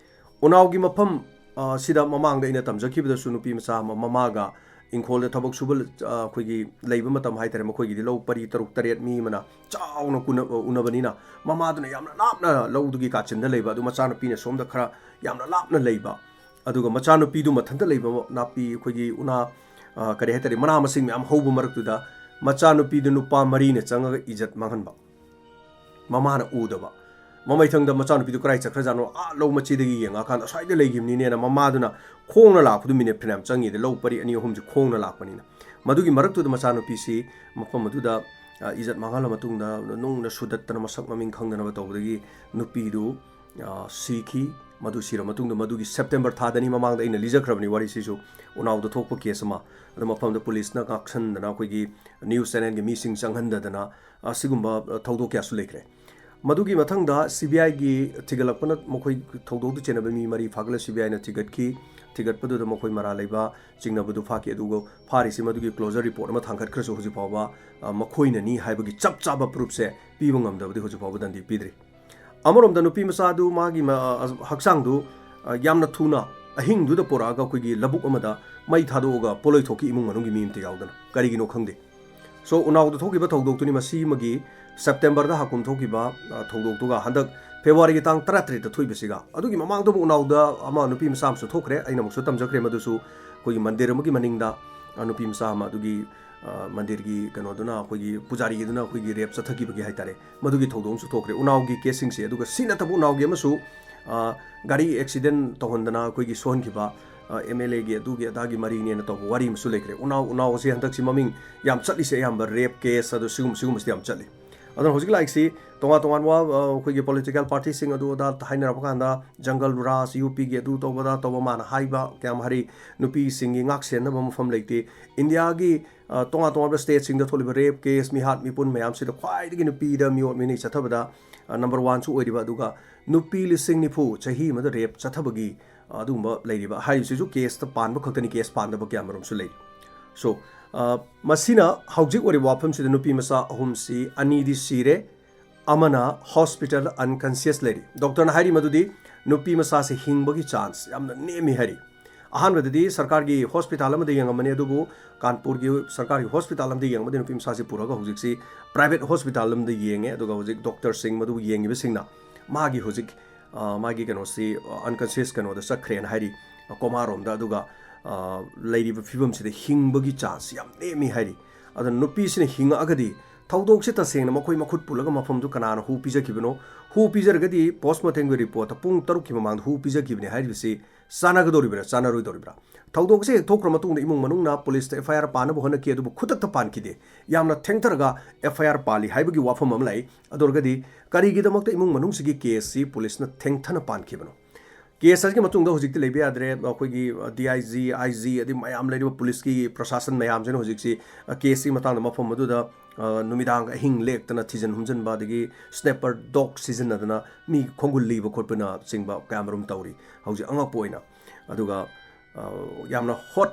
ꯎꯅꯥꯎꯒꯤ ꯃꯐꯝ, ꯑ, ꯁꯤꯗ ꯃꯃꯥꯡꯗ ꯑꯩꯅ ꯇꯝꯖꯈꯤꯕꯗꯁꯨ ꯅꯨꯄꯤ ꯃꯆꯥ ꯑꯃ ꯃꯃꯥꯒ ꯏꯪꯈꯣꯜꯗ ꯊꯕꯛ ꯁꯨꯕ, ꯑ, ꯑꯩꯈꯣꯏꯒꯤ ꯂꯩꯕ ꯃꯇꯝ ꯍꯥꯏꯇꯥꯔꯦ, ꯃꯈꯣꯏꯒꯤꯗꯤ ꯂꯧ ꯄꯔꯤ ꯇꯔꯨꯛ ꯇꯔꯦꯠ ꯃꯤ ꯑꯃꯅ ꯆꯥꯎꯅ ꯀꯨꯅ-, ꯎꯅꯕꯅꯤꯅ ꯃꯃꯥꯗꯨꯅ ꯌꯥꯝꯅ ꯂꯥꯞꯅ ꯂꯧꯗꯨꯒꯤ ꯀꯥꯆꯤꯟꯗ ꯂꯩꯕ, ꯑꯗꯨ ꯃꯆꯥꯅꯨꯄꯤꯅ ꯁꯣꯝꯗ ꯈꯔ ꯌꯥꯝꯅ ꯂꯥꯞꯅ ꯂꯩꯕ, ꯑꯗꯨꯒ ꯃꯆꯥꯅꯨꯄꯤꯗꯨ ꯃꯊꯟꯇ ꯂꯩꯕ ꯅꯥꯄꯤ, ꯑꯩꯈꯣꯏꯒꯤ ꯎꯅꯥ, ꯑ, ꯀꯔꯤ ꯍꯥꯏꯇꯥꯔꯦ, ꯃꯅꯥ ꯃꯁꯤꯡ ꯃꯌꯥꯝ ꯍꯧꯕ ꯃꯔꯛꯇꯨꯗ ꯃꯆꯥꯅꯨꯄꯤꯗꯨ ꯅꯨꯄꯥ ꯃꯔꯤꯅ ꯆꯪꯉꯒ ꯏꯖꯠ ꯃꯥꯡꯍꯟꯕ꯫ ꯃꯃꯥꯅ ꯎꯗꯕ꯫ ꯃꯃꯩꯊꯪꯗ ꯃꯆꯥꯅꯨꯄꯤꯗꯨ ꯀꯗꯥꯏ ꯆꯠꯈ꯭ꯔꯖꯥꯠꯅꯣ? ꯑꯥ, ꯂꯧ ꯃꯆꯤꯗꯒꯤ ꯌꯦꯡꯉꯛꯑꯀꯥꯟꯗ ꯑꯁ꯭ꯋꯥꯏꯗ ꯂꯩꯈꯤꯕꯅꯤꯅꯦꯅ ꯃꯃꯥꯗꯨꯅ ꯈꯣꯡꯅ ꯂꯥꯛꯄꯗꯨ ꯃꯤꯅꯤꯠ ꯐꯅꯌꯥꯝ ꯆꯪꯉꯤꯗ, ꯂꯧ ꯄꯔꯤ ꯑꯅꯤ ꯑꯍꯨꯝꯁꯤ ꯈꯣꯡꯅ ꯂꯥꯛꯄꯅꯤꯅ꯫ ꯃꯗꯨꯒꯤ ꯃꯔꯛꯇꯨꯗ ꯃꯆꯥꯅꯨꯄꯤꯁꯤ ꯃꯐꯝ ꯑꯗꯨꯗ, ꯑ, ꯏꯖꯠ ꯃꯥꯡꯍꯜꯂ ꯃꯇꯨꯡꯗ ꯅꯨꯡꯅ ꯁꯨꯗꯠꯇꯅ ꯃꯁꯛ ꯃꯃꯤꯡ ꯈꯪꯗꯅꯕ ꯇꯧꯕꯗꯒꯤ ꯅꯨꯄꯤꯗꯨ ꯑ, ꯁꯤꯈꯤ꯫ ꯃꯗꯨ ꯁꯤꯔ ꯃꯇꯨꯡꯗ ꯃꯗꯨꯒꯤ ꯁꯦꯞꯇꯦꯝꯕꯔ ꯊꯥꯗꯅꯤ, ꯃꯃꯥꯡꯗ ꯑꯩꯅ ꯂꯤꯖꯈ꯭ꯔꯕꯅꯤ ꯋꯥꯔꯤꯁꯤꯁꯨ, ꯎꯅꯥꯎꯗ ꯊꯣꯛꯄ ꯀꯦꯁ ꯑꯃ꯫ ꯑꯗꯨ ꯃꯐꯝꯗ ꯄꯨꯂꯤꯁꯅ ꯉꯥꯛꯁꯟꯗꯅ, ꯑꯩꯈꯣꯏꯒꯤ ꯅ꯭ꯌꯨꯁ ꯆꯦꯅꯦꯜꯒꯤ ꯃꯤꯁꯤꯡ ꯆꯪꯍꯟꯗꯗꯅ, ꯑꯁꯤꯒꯨꯝꯕ, ꯑ, ꯊꯧꯗꯣꯛ ꯀꯌꯥꯁꯨ ꯂꯩꯈ꯭ꯔꯦ꯫ ꯃꯗꯨꯒꯤ ꯃꯊꯪꯗ ꯁꯤ ꯕꯤ ꯑꯥꯏꯒꯤ ꯊꯤꯒꯠꯂꯛꯄꯅ, ꯃꯈꯣꯏ ꯊꯧꯗꯣꯛꯇ ꯆꯦꯟꯅꯕ ꯃꯤ ꯃꯔꯤ ꯐꯥꯒꯠꯂ ꯁꯤ ꯕꯤ ꯑꯥꯏꯅ ꯊꯤꯒꯠꯈꯤ꯫ ꯊꯤꯒꯠꯄꯗꯨꯗ ꯃꯈꯣꯏ ꯃꯔꯥꯜ ꯂꯩꯕ ꯆꯤꯡꯅꯕꯗꯨ ꯐꯥꯈꯤ꯫ ꯑꯗꯨꯒ ꯐꯥꯔꯤꯁꯤ ꯃꯗꯨꯒꯤ ꯀ꯭ꯂꯣꯖꯔ ꯔꯤꯄꯣꯔꯠ ꯑꯃ ꯊꯥꯡꯒꯠꯈ꯭ꯔꯁꯨ ꯍꯧꯖꯤꯛ ꯐꯥꯎꯕ, ꯑ, ꯃꯈꯣꯏꯅꯅꯤ ꯍꯥꯏꯕꯒꯤ ꯆꯞ ꯆꯥꯕ ꯄ꯭ꯔꯨꯐꯁꯦ ꯄꯤꯕ ꯉꯝꯗꯕꯗꯤ ꯍꯧꯖꯤꯛ ꯐꯥꯎꯕ ꯗꯟꯗꯤ ꯄꯤꯗ꯭ꯔꯤ꯫ ꯑꯃꯔꯣꯝꯗ ꯅꯨꯄꯤ ꯃꯆꯥꯗꯨ ꯃꯥꯒꯤ ꯃ-, ꯑ, ꯍꯛꯆꯥꯡꯗꯨ, ꯑ, ꯌꯥꯝꯅ ꯊꯨꯅ ꯑꯍꯤꯡꯗꯨꯗ ꯄꯨꯔꯛꯑꯒ ꯑꯩꯈꯣꯏꯒꯤ ꯂꯧꯕꯨꯛ ꯑꯃꯗ ꯃꯩ ꯊꯥꯗꯣꯛꯑꯒ ꯄꯣꯂꯣꯏ ꯊꯣꯛꯈꯤ, ꯏꯃꯨꯡ ꯃꯅꯨꯡꯒꯤ ꯃꯤ ꯑꯃꯠꯇ ꯌꯥꯎꯗꯅ꯫ ꯀꯔꯤꯒꯤꯅꯣ ꯈꯪꯗꯦ꯫ So, ꯎꯅꯥꯎꯗ ꯊꯣꯛꯈꯤꯕ ꯊꯧꯗꯣꯛꯇꯨꯅꯤ ꯃꯁꯤꯃꯒꯤ ꯁꯦꯞꯇꯦꯝꯕꯔꯗ ꯍꯥꯀꯨꯝ ꯊꯣꯛꯈꯤꯕ, ꯑ, ꯊꯧꯗꯣꯛꯇꯨꯒ ꯍꯟꯗꯛ ꯐꯦꯕ꯭ꯔꯨꯋꯥꯔꯤꯒꯤ ꯇꯥꯡ ꯇꯔꯥꯇꯔꯦꯠꯇ ꯊꯣꯛꯏꯕꯁꯤꯒ꯫ ꯑꯗꯨꯒꯤ ꯃꯃꯥꯡꯗ ꯑꯃꯨꯛ ꯎꯅꯥꯎꯗ ꯑꯃ ꯅꯨꯄꯤ ꯃꯆꯥ ꯑꯃꯁꯨ ꯊꯣꯛꯈ꯭ꯔꯦ, ꯑꯩꯅ ꯑꯃꯨꯛꯁꯨ ꯇꯝꯖꯈ꯭ꯔꯦ, ꯃꯗꯨꯁꯨ ꯑꯩꯈꯣꯏꯒꯤ ꯃꯟꯗꯤꯔ ꯑꯃꯒꯤ ꯃꯅꯤꯡꯗ, ꯑ, ꯅꯨꯄꯤ ꯃꯆꯥ ꯑꯃ ꯑꯗꯨꯒꯤ, ꯑ, ꯃꯟꯗꯤꯔꯒꯤ ꯀꯩꯅꯣꯗꯨꯅ, ꯑꯩꯈꯣꯏꯒꯤ ꯄꯨꯖꯥꯔꯤꯒꯤꯗꯨꯅ ꯑꯩꯈꯣꯏꯒꯤ ꯔꯦꯞ ꯆꯠꯊꯈꯤꯕꯒꯤ ꯍꯥꯏꯇꯥꯔꯦ, ꯃꯗꯨꯒꯤ ꯊꯧꯗꯣꯛ ꯑꯃꯁꯨ ꯊꯣꯛꯈ꯭ꯔꯦ꯫ ꯎꯅꯥꯎꯒꯤ ꯀꯦꯁꯁꯤꯡꯁꯦ, ꯑꯗꯨꯒ ꯁꯤ ꯅꯠꯇꯕ ꯎꯅꯥꯎꯒꯤ ꯑꯃꯁꯨ, ꯑ, ꯒꯥꯔꯤ ꯑꯦꯛꯁꯤꯗꯦꯟ ꯇꯧꯍꯟꯗꯅ ꯑꯩꯈꯣꯏꯒꯤ ꯁꯣꯛꯍꯟꯈꯤꯕ, ꯑ, ꯑꯦꯝ ꯑꯦꯜ ꯑꯦꯒꯤ ꯑꯗꯨꯒꯤ ꯑꯗꯥꯒꯤ ꯃꯔꯤꯅꯦꯅ ꯇꯧꯕ ꯋꯥꯔꯤ ꯑꯃꯁꯨ ꯂꯩꯈ꯭ꯔꯦ꯫ ꯎꯅꯥꯎ, ꯎꯅꯥꯎ ꯑꯁꯤ ꯍꯟꯗꯛꯁꯤ ꯃꯃꯤꯡ ꯌꯥꯝ ꯆꯠꯂꯤꯁꯦ ꯑꯌꯥꯝꯕ ꯔꯦꯞ ꯀꯦꯁ ꯑꯗꯨ ꯁꯤꯒꯨꯝꯕ, ꯁꯤꯒꯨꯝꯕꯁꯤꯗꯤ ꯌꯥꯝ ꯆꯠꯂꯤ꯫ ꯑꯗꯨꯅ ꯍꯧꯖꯤꯛ ꯂꯥꯛꯏꯁꯤ ꯇꯣꯉꯥꯟ ꯇꯣꯉꯥꯟꯕ, ꯑ, ꯑꯩꯈꯣꯏꯒꯤ ꯄꯣꯂꯤꯇꯤꯀꯦꯜ ꯄꯥꯔꯇꯤꯁꯤꯡ ꯑꯗꯨ ꯑꯗꯥ ꯍꯥꯏꯅꯔꯛꯄ ꯀꯥꯟꯗ ꯖꯪꯒꯜ ꯔꯥꯖ, ꯌꯨ ꯄꯤꯒꯤ ꯑꯗꯨ ꯇꯧꯕꯗ ꯇꯧꯕ, ꯃꯥꯅ ꯍꯥꯏꯕ ꯀꯌꯥꯝ ꯍꯥꯏꯔꯤ, ꯅꯨꯄꯤꯁꯤꯡꯒꯤ ꯉꯥꯛ ꯁꯦꯟꯅꯕ ꯃꯐꯝ ꯂꯩꯇꯦ꯫ ꯏꯟꯗꯤꯌꯥꯒꯤ, ꯑ, ꯇꯣꯉꯥꯟ ꯇꯣꯉꯥꯟꯕ ꯁ꯭ꯇꯦꯠꯁꯤꯡꯗ ꯊꯣꯛꯂꯤꯕ ꯔꯦꯞ ꯀꯦꯁ, ꯃꯤꯍꯥꯠ ꯃꯤꯄꯨꯟ ꯃꯌꯥꯝꯁꯤꯗ ꯈ꯭ꯋꯥꯏꯗꯒꯤ ꯅꯨꯄꯤꯗ ꯃꯤꯑꯣꯠ ꯃꯤꯅꯩ ꯆꯠꯊꯕꯗ, ꯑ, ꯅꯝꯕꯔ ꯋꯥꯟꯁꯨ ꯑꯣꯏꯔꯤꯕ, ꯑꯗꯨꯒ ꯅꯨꯄꯤ ꯂꯤꯁꯤꯡ ꯅꯤꯐꯨ ꯆꯍꯤ ꯑꯃꯗ ꯔꯦꯞ ꯆꯠꯊꯕꯒꯤ, ꯑ, ꯑꯗꯨꯒꯨꯝꯕ ꯂꯩꯔꯤꯕ ꯍꯥꯏꯔꯤꯕꯁꯤꯁꯨ ꯀꯦꯁꯇ ꯄꯥꯟꯕ ꯈꯛꯇꯅꯤ, ꯀꯦꯁ ꯄꯥꯟꯗꯕ ꯀꯌꯥ ꯃꯔꯨꯝꯁꯨ ꯂꯩ꯫ So, ꯑ, ꯃꯁꯤꯅ ꯍꯧꯖꯤꯛ ꯑꯣꯏꯔꯤꯕ ꯋꯥꯐꯝꯁꯤꯗ ꯅꯨꯄꯤ ꯃꯆꯥ ꯑꯍꯨꯝꯁꯤ ꯑꯅꯤꯗꯤ ꯁꯤꯔꯦ, ꯑꯃꯅ ꯍꯣꯁꯄꯤꯇꯥꯜ ꯑꯟꯀꯟꯁꯤꯌꯁ ꯂꯩꯔꯤ꯫ ꯗꯣꯛꯇꯔꯅ ꯍꯥꯏꯔꯤ ꯃꯗꯨꯗꯤ ꯅꯨꯄꯤ ꯃꯆꯥꯁꯤ ꯍꯤꯡꯕꯒꯤ ꯆꯥꯟꯁ ꯌꯥꯝꯅ ꯅꯦꯝꯃꯤ ꯍꯥꯏꯔꯤ꯫ ꯑꯍꯥꯟꯕꯗꯗꯤ ꯁꯔꯀꯥꯔꯒꯤ ꯍꯣꯁꯄꯤꯇꯥꯜ ꯑꯃꯗ ꯌꯦꯡꯉꯝꯕꯅꯤ, ꯑꯗꯨꯕꯨ ꯀꯥꯟꯄꯨꯔꯒꯤ ꯁꯔꯀꯥꯔꯒꯤ ꯍꯣꯁꯄꯤꯇꯥꯜ ꯑꯃꯗ ꯌꯦꯡꯕꯗ ꯅꯨꯄꯤ ꯃꯆꯥꯁꯤ ꯄꯨꯔꯒ ꯍꯧꯖꯤꯛꯁꯤ ꯄ꯭ꯔꯥꯏꯚꯦꯠ ꯍꯣꯁꯄꯤꯇꯥꯜ ꯑꯃꯗ ꯌꯦꯡꯉꯦ꯫ ꯑꯗꯨꯒ ꯍꯧꯖꯤꯛ ꯗꯣꯛꯇꯔꯁꯤꯡ ꯃꯗꯨ ꯌꯦꯡꯉꯤꯕꯁꯤꯡꯅ ꯃꯥꯒꯤ ꯍꯧꯖꯤꯛ, ꯑ, ꯃꯥꯒꯤ ꯀꯩꯅꯣꯁꯤ, ꯑ, ꯑꯟꯀꯟꯁꯤꯌꯁ ꯀꯩꯅꯣꯗ ꯆꯠꯈ꯭ꯔꯦꯅ ꯍꯥꯏꯔꯤ, ꯑ, ꯀꯣꯃꯥꯔꯣꯝꯗ꯫ ꯑꯗꯨꯒ, ꯑ, ꯂꯩꯔꯤꯕ ꯐꯤꯕꯝꯁꯤꯗ ꯍꯤꯡꯕꯒꯤ ꯆꯥꯟꯁ ꯌꯥꯝ ꯅꯦꯝꯃꯤ ꯍꯥꯏꯔꯤ꯫ ꯑꯗꯨꯅ ꯅꯨꯄꯤꯁꯤꯅ ꯍꯤꯡꯉꯛꯑꯒꯗꯤ ꯊꯧꯗꯣꯛꯁꯦ ꯇꯁꯦꯡꯅ ꯃꯈꯣꯏ ꯃꯈꯨꯠ ꯄꯨꯜꯂꯒ ꯃꯐꯝꯗꯨ ꯀꯅꯥꯅ ꯍꯨ ꯄꯤꯖꯈꯤꯕꯅꯣ, ꯍꯨ ꯄꯤꯖꯔꯒꯗꯤ ꯄꯣꯁꯃꯣꯔꯇꯦꯝꯒꯤ ꯔꯤꯄꯣꯔꯠꯇ ꯄꯨꯡ ꯇꯔꯨꯛꯀꯤ ꯃꯃꯥꯡꯗ ꯍꯨ ꯄꯤꯖꯈꯤꯕꯅꯤ ꯍꯥꯏꯔꯤꯕꯁꯤ ꯆꯥꯟꯅꯒꯗꯧꯔꯤꯕ꯭ꯔꯥ ꯆꯥꯟꯅꯔꯣꯏꯗꯧꯔꯤꯕ꯭ꯔꯥ? ꯊꯧꯗꯣꯛꯁꯦ ꯍꯦꯛ ꯊꯣꯛꯈ꯭ꯔ ꯃꯇꯨꯡꯗ ꯏꯃꯨꯡ ꯃꯅꯨꯡꯅ ꯄꯨꯂꯤꯁꯇ ꯑꯦꯐ ꯑꯥꯏ ꯑꯥꯔ ꯄꯥꯅꯕ ꯍꯣꯠꯅꯈꯤ, ꯑꯗꯨꯕꯨ ꯈꯨꯗꯛꯇ ꯄꯥꯟꯈꯤꯗꯦ꯫ ꯌꯥꯝꯅ ꯊꯦꯡꯊꯔꯒ ꯑꯦꯐ ꯑꯥꯏ ꯑꯥꯔ ꯄꯥꯜꯂꯤ ꯍꯥꯏꯕꯒꯤ ꯋꯥꯐꯝ ꯑꯃ ꯂꯥꯛꯏ꯫ ꯑꯗꯨ ꯑꯣꯏꯔꯒꯗꯤ ꯀꯔꯤꯒꯤꯗꯃꯛꯇ ꯏꯃꯨꯡ ꯃꯅꯨꯡꯁꯤꯒꯤ ꯀꯦꯁꯁꯤ ꯄꯨꯂꯤꯁꯅ ꯊꯦꯡꯊꯅ ꯄꯥꯟꯈꯤꯕꯅꯣ? ꯀꯦꯁ ꯑꯁꯤꯒꯤ ꯃꯇꯨꯡꯗ ꯍꯧꯖꯤꯛꯇꯤ ꯂꯩꯕ ꯌꯥꯗ꯭ꯔꯦ꯫ ꯑꯩꯈꯣꯏꯒꯤ D I G, I G, ꯑꯗꯩ ꯃꯌꯥꯝ ꯂꯩꯔꯤꯕ ꯄꯨꯂꯤꯁꯀꯤ ꯄ꯭ꯔꯁꯥꯁꯟ ꯃꯌꯥꯝꯁꯤꯅ ꯍꯧꯖꯤꯛꯁꯤ, ꯑ, ꯀꯦꯁꯁꯤꯒꯤ ꯃꯇꯥꯡꯗ ꯃꯐꯝ ꯑꯗꯨꯗ, ꯑ, ꯅꯨꯃꯤꯗꯥꯡ ꯑꯍꯤꯡ ꯂꯦꯛꯇꯅ ꯊꯤꯖꯤꯟ ꯍꯨꯝꯖꯤꯟꯕ, ꯑꯗꯒꯤ ꯁ꯭ꯅꯦꯄꯔ ꯗꯣꯒ ꯁꯤꯖꯤꯟꯅꯗꯅ ꯃꯤ ꯈꯣꯡꯒꯨꯜ ꯂꯤꯕ ꯈꯣꯠꯄꯅ ꯆꯤꯡꯕ ꯀꯌꯥ ꯃꯔꯨꯝ ꯇꯧꯔꯤ ꯍꯧꯖꯤꯛ ꯑꯉꯛꯄ ꯑꯣꯏꯅ꯫ ꯑꯗꯨꯒ, ꯑ, ꯌꯥꯝꯅ ꯍꯣꯠ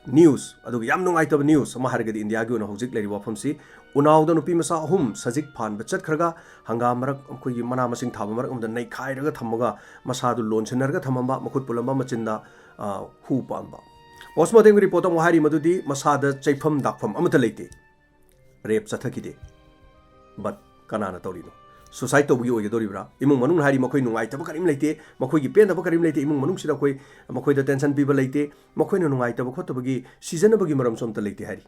ꯅ꯭ꯌꯨꯁ, ꯑꯗꯨꯒ ꯌꯥꯝ ꯅꯨꯡꯉꯥꯏꯇꯕ ꯅ꯭ꯌꯨꯁ ꯑꯃ ꯍꯥꯏꯔꯒꯗꯤ ꯏꯟꯗꯤꯌꯥꯒꯤ ꯑꯣꯏꯅ ꯍꯧꯖꯤꯛ ꯂꯩꯔꯤꯕ ꯋꯥꯐꯝꯁꯤ, ꯎꯅꯥꯎꯗ ꯅꯨꯄꯤ ꯃꯆꯥ ꯑꯍꯨꯝ ꯁꯖꯤꯛ ꯐꯥꯟꯕ ꯆꯠꯈ꯭ꯔꯒ ꯍꯪꯒꯥꯝ ꯃꯔꯛ, ꯑꯩꯈꯣꯏꯒꯤ ꯃꯅꯥ ꯃꯁꯤꯡ ꯊꯥꯕ ꯃꯔꯛ ꯑꯃꯗ ꯅꯩꯈꯥꯏꯔꯒ ꯊꯝꯃꯒ ꯃꯁꯥꯗꯨ ꯂꯣꯟꯁꯤꯟꯅꯔꯒ ꯊꯝꯃꯝꯕ, ꯃꯈꯨꯠ ꯄꯨꯜꯂꯝꯕ, ꯃꯆꯤꯟꯗ, ꯑ, ꯍꯨ ꯄꯥꯟꯕ꯫ ꯄꯣꯁꯃꯣꯔꯇꯦꯝꯒꯤ ꯔꯤꯄꯣꯔꯠꯇ ꯑꯃꯨꯛ ꯍꯥꯏꯔꯤ ꯃꯗꯨꯗꯤ ꯃꯁꯥꯗ ꯆꯩꯐꯝ ꯗꯥꯛꯐꯝ ꯑꯃꯠꯇ ꯂꯩꯇꯦ, ꯔꯦꯞ ꯆꯠꯊꯈꯤꯗꯦ꯫ ꯕꯠ ꯀꯅꯥꯅ ꯇꯧꯔꯤꯅꯣ? ꯁꯨꯁꯥꯏꯠ ꯇꯧꯕꯒꯤ ꯑꯣꯏꯒꯗꯧꯔꯤꯕ꯭ꯔꯥ? ꯏꯃꯨꯡ ꯃꯅꯨꯡꯅ ꯍꯥꯏꯔꯤ ꯃꯈꯣꯏ ꯅꯨꯡꯉꯥꯏꯇꯕ ꯀꯔꯤꯝ ꯂꯩꯇꯦ, ꯃꯈꯣꯏꯒꯤ ꯄꯦꯟꯗꯕ ꯀꯔꯤꯝ ꯂꯩꯇꯦ, ꯏꯃꯨꯡ ꯃꯅꯨꯡꯁꯤꯗ ꯑꯩꯈꯣꯏ, ꯃꯈꯣꯏꯗ ꯇꯦꯟꯁꯟ ꯄꯤꯕ ꯂꯩꯇꯦ, ꯃꯈꯣꯏꯅ ꯅꯨꯡꯉꯥꯏꯇꯕ ꯈꯣꯠꯇꯕꯒꯤ ꯁꯤꯖꯅꯕꯒꯤ ꯃꯔꯝꯁꯨ ꯑꯝꯇ ꯂꯩꯇꯦ ꯍꯥꯏꯔꯤ꯫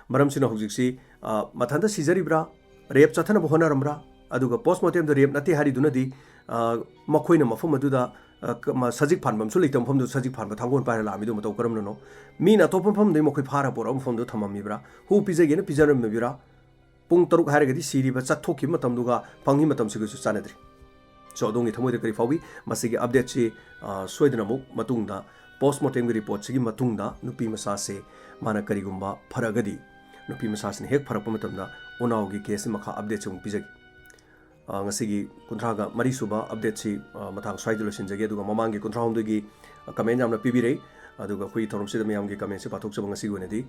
ꯃꯔꯝꯁꯤꯅ ꯍꯧꯖꯤꯛꯁꯤ, ꯑ, ꯃꯊꯟꯇ ꯁꯤꯖꯔꯤꯕ꯭ꯔꯥ, ꯔꯦꯞ ꯆꯠꯊꯅꯕ ꯍꯣꯠꯅꯔꯝꯕ꯭ꯔꯥ, ꯑꯗꯨꯒ ꯄꯣꯁꯃꯣꯔꯇꯦꯝꯗ ꯔꯦꯞ ꯅꯠꯇꯦ ꯍꯥꯏꯔꯤꯗꯨꯅꯗꯤ, ꯑ, ꯃꯈꯣꯏꯅ ꯃꯐꯝ ꯑꯗꯨꯗ, ꯑ, ꯀ-, ꯃ-, ꯁꯖꯤꯛ ꯐꯥꯟꯕ ꯑꯃꯁꯨ ꯂꯩꯇꯕ ꯃꯐꯝꯗꯨ ꯁꯖꯤꯛ ꯐꯥꯟꯕ ꯊꯥꯡꯒꯣꯜ ꯄꯥꯏꯔ ꯂꯥꯛꯑꯝꯃꯤꯗꯨ ꯃꯇꯧ ꯀꯔꯝꯅꯅꯣ? ꯃꯤꯅ ꯑꯇꯣꯞꯄ ꯃꯐꯝꯗꯒꯤ ꯃꯈꯣꯏ ꯐꯥꯔ ꯄꯨꯔꯛꯑ ꯃꯐꯝꯗꯨ ꯊꯝꯃꯝꯃꯤꯕ꯭ꯔꯥ? ꯍꯨ ꯄꯤꯖꯒꯦꯅ ꯄꯤꯖꯔꯝꯃꯤꯕ꯭ꯔꯥ? ꯄꯨꯡ ꯇꯔꯨꯛ ꯍꯥꯏꯔꯒꯗꯤ ꯁꯤꯔꯤꯕ ꯆꯠꯊꯣꯛꯈꯤꯕ ꯃꯇꯝꯗꯨꯒ ꯐꯪꯉꯤ ꯃꯇꯝꯁꯤꯒꯁꯨ ꯆꯥꯟꯅꯗ꯭ꯔꯤ꯫ So, ꯑꯗꯣꯝꯒꯤ ꯊꯃꯣꯏꯗ ꯀꯔꯤ ꯐꯥꯎꯏ? ꯃꯁꯤꯒꯤ ꯑꯞꯗꯦꯠꯁꯤ, ꯑ, ꯁꯣꯏꯗꯅ ꯑꯃꯨꯛ ꯃꯇꯨꯡꯗ, ꯄꯣꯁꯃꯣꯔꯇꯦꯝꯒꯤ ꯔꯤꯄꯣꯔꯠꯁꯤꯒꯤ ꯃꯇꯨꯡꯗ ꯅꯨꯄꯤ ꯃꯆꯥꯁꯦ ꯃꯥꯅ ꯀꯔꯤꯒꯨꯝꯕ ꯐꯔꯒꯗꯤ, ꯅꯨꯄꯤ ꯃꯆꯥꯁꯤꯅ ꯍꯦꯛ ꯐꯔꯛꯄ ꯃꯇꯝꯗ ꯎꯅꯥꯎꯒꯤ ꯀꯦꯁꯁꯤ ꯃꯈꯥ ꯑꯞꯗꯦꯠꯁꯤ ꯑꯃꯨꯛ ꯄꯤꯖꯒꯦ꯫ ꯑ, ꯉꯁꯤꯒꯤ ꯀꯨꯟꯊ꯭ꯔꯥꯒ ꯃꯔꯤ ꯁꯨꯕ ꯑꯞꯗꯦꯠꯁꯤ, ꯑ, ꯃꯇꯥꯡ ꯁ꯭ꯋꯥꯏꯗ ꯂꯣꯏꯁꯤꯟꯖꯒꯦ꯫ ꯑꯗꯨꯒ ꯃꯃꯥꯡꯒꯤ ꯀꯨꯟꯊ꯭ꯔꯥ ꯍꯨꯝꯗꯣꯏꯒꯤ, ꯑ, ꯀꯃꯦꯟ ꯌꯥꯝꯅ ꯄꯤꯕꯤꯔꯛꯏ꯫ ꯑꯗꯨꯒ ꯑꯩꯈꯣꯏꯒꯤ ꯊꯧꯔꯝꯁꯤꯗ ꯃꯌꯥꯝꯒꯤ ꯀꯃꯦꯟꯁꯦ ꯄꯥꯊꯣꯛꯆꯕ ꯉꯁꯤꯒꯤ ꯑꯣꯏꯅꯗꯤ